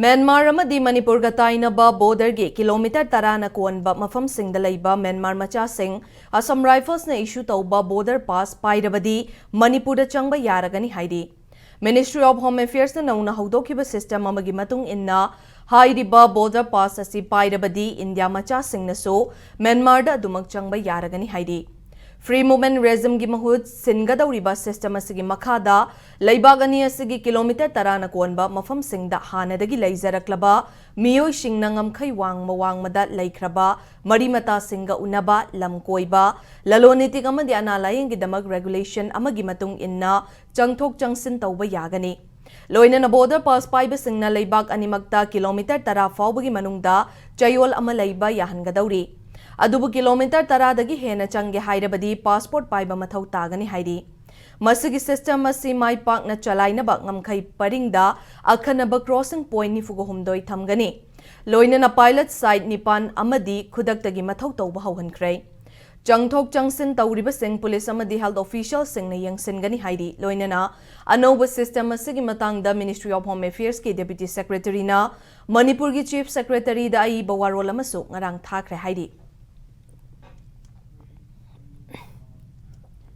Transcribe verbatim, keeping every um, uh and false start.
Myanmar ꯑꯃꯗꯤ ꯃꯅꯤꯄꯨꯔꯒ ꯇꯥꯏꯅꯕ ꯕꯣꯔꯗꯔꯒꯤ kilometre ꯇꯔꯥꯅ ꯀꯣꯟꯕ ꯃꯐꯝꯁꯤꯡꯗ ꯂꯩꯕ ꯃ꯭ꯌꯥꯟꯃꯥꯔ ꯃꯆꯥꯁꯤꯡ ꯑꯁꯥꯝ ꯔꯥꯏꯐꯜꯁꯅ ꯏꯁꯨ ꯇꯧꯕ ꯕꯣꯔꯗꯔ ꯄꯥꯁ ꯄꯥꯏꯔꯕꯗꯤ ꯃꯅꯤꯄꯨꯔꯗ ꯆꯪꯕ ꯌꯥꯔꯒꯅꯤ ꯍꯥꯏꯔꯤ꯫ Ministry of Home Affairsꯅ ꯅꯧꯅ ꯍꯧꯗꯣꯛꯈꯤꯕ system ꯑꯃꯒꯤ ꯃꯇꯨꯡ ꯏꯟꯅ, ꯍꯥꯏꯔꯤꯕ ꯕꯣꯔꯗꯔ ꯄꯥꯁ ꯑꯁꯤ ꯄꯥꯏꯔꯕꯗꯤ ꯏꯟꯗꯤꯌꯥ ꯃꯆꯥꯁꯤꯡꯅꯁꯨ ꯃ꯭ꯌꯥꯟꯃꯥꯔꯗ ꯑꯗꯨꯃꯛ ꯆꯪꯕ ꯌꯥꯔꯒꯅꯤ ꯍꯥꯏꯔꯤ꯫ Free Movement Regimeꯒꯤ ꯃꯍꯨꯠ ꯁꯤꯟꯒꯗꯧꯔꯤꯕ system ꯑꯁꯤꯒꯤ ꯃꯈꯥꯗ ꯂꯩꯕꯥꯛ ꯑꯅꯤ ꯑꯁꯤꯒꯤ ꯀꯤꯂꯣꯃꯤꯇꯔ ꯇꯔꯥꯅ ꯀꯣꯟꯕ ꯃꯐꯝꯁꯤꯡꯗ ꯍꯥꯟꯅꯗꯒꯤ ꯂꯩꯖꯔꯛꯂꯕ ꯃꯤꯑꯣꯏꯁꯤꯡꯅ ꯉꯝꯈꯩ ꯋꯥꯡꯃ ꯋꯥꯡꯃꯗ ꯂꯩꯈ꯭ꯔꯕ ꯃꯔꯤ ꯃꯇꯥꯁꯤꯡꯒ ꯎꯅꯕ, ꯂꯝ ꯀꯣꯏꯕ, ꯂꯂꯣꯟ ꯏꯇꯤꯛ ꯑꯃꯗꯤ ꯑꯅꯥ ꯂꯥꯌꯦꯡꯒꯤꯗꯃꯛ regulation ꯑꯃꯒꯤ ꯃꯇꯨꯡ ꯏꯟꯅ ꯆꯪꯊꯣꯛ ꯆꯪꯁꯤꯟ ꯇꯧꯕ ꯌꯥꯒꯅꯤ꯫ ꯂꯣꯏꯅꯅ ꯕꯣꯔꯗꯔ ꯄꯥꯁ ꯄꯥꯏꯕꯁꯤꯡꯅ ꯂꯩꯕꯥꯛ ꯑꯅꯤꯃꯛꯇ ꯀꯤꯂꯣꯃꯤꯇꯔ ꯇꯔꯥ ꯐꯥꯎꯕꯒꯤ ꯃꯅꯨꯡꯗ ꯆꯌꯣꯜ ꯑꯃ ꯂꯩꯕ ꯌꯥꯍꯟꯒꯗꯧꯔꯤ꯫ ꯑꯗꯨꯕꯨ ꯀꯤꯂꯣꯃꯤꯇꯔ ꯇꯔꯥꯗꯒꯤ ꯍꯦꯟꯅ ꯆꯪꯒꯦ ꯍꯥꯏꯔꯕꯗꯤ ꯄꯥꯁꯄꯣꯔꯠ ꯄꯥꯏꯕ ꯃꯊꯧ ꯇꯥꯒꯅꯤ ꯍꯥꯏꯔꯤ꯫ ꯃꯁꯤꯒꯤ system ꯑꯁꯤ ꯃꯥꯏ ꯄꯥꯛꯅ ꯆꯂꯥꯏꯅꯕ ꯉꯝꯈꯩ ꯄꯔꯤꯡꯗ ꯑꯈꯟꯅꯕ crossing point ꯅꯤꯐꯨꯒ ꯍꯨꯝꯗꯣꯏ ꯊꯝꯒꯅꯤ꯫ ꯂꯣꯏꯅꯅ pilot site ꯅꯤꯄꯥꯟ ꯑꯃꯗꯤ ꯈꯨꯗꯛꯇꯒꯤ ꯃꯊꯧ ꯇꯧꯕ ꯍꯧꯍꯟꯈ꯭ꯔꯦ꯫ ꯆꯪꯊꯣꯛ ꯆꯪꯁꯤꯟ ꯇꯧꯔꯤꯕꯁꯤꯡ ꯄꯨꯂꯤꯁ ꯑꯃꯗꯤ health officialꯁꯤꯡꯅ ꯌꯦꯡꯁꯤꯟꯒꯅꯤ ꯍꯥꯏꯔꯤ꯫ ꯂꯣꯏꯅꯅ ꯑꯅꯧꯕ system ꯑꯁꯤꯒꯤ ꯃꯇꯥꯡꯗ Ministry of Home Affairsꯀꯤ Deputy Secretaryꯅ ꯃꯅꯤꯄꯨꯔꯒꯤ Chief Secretaryꯗ ꯑꯏꯕ ꯋꯥꯔꯣꯜ ꯑꯃꯁꯨ ꯉꯔꯥꯡ ꯊꯥꯈ꯭ꯔꯦ ꯍꯥꯏꯔꯤ꯫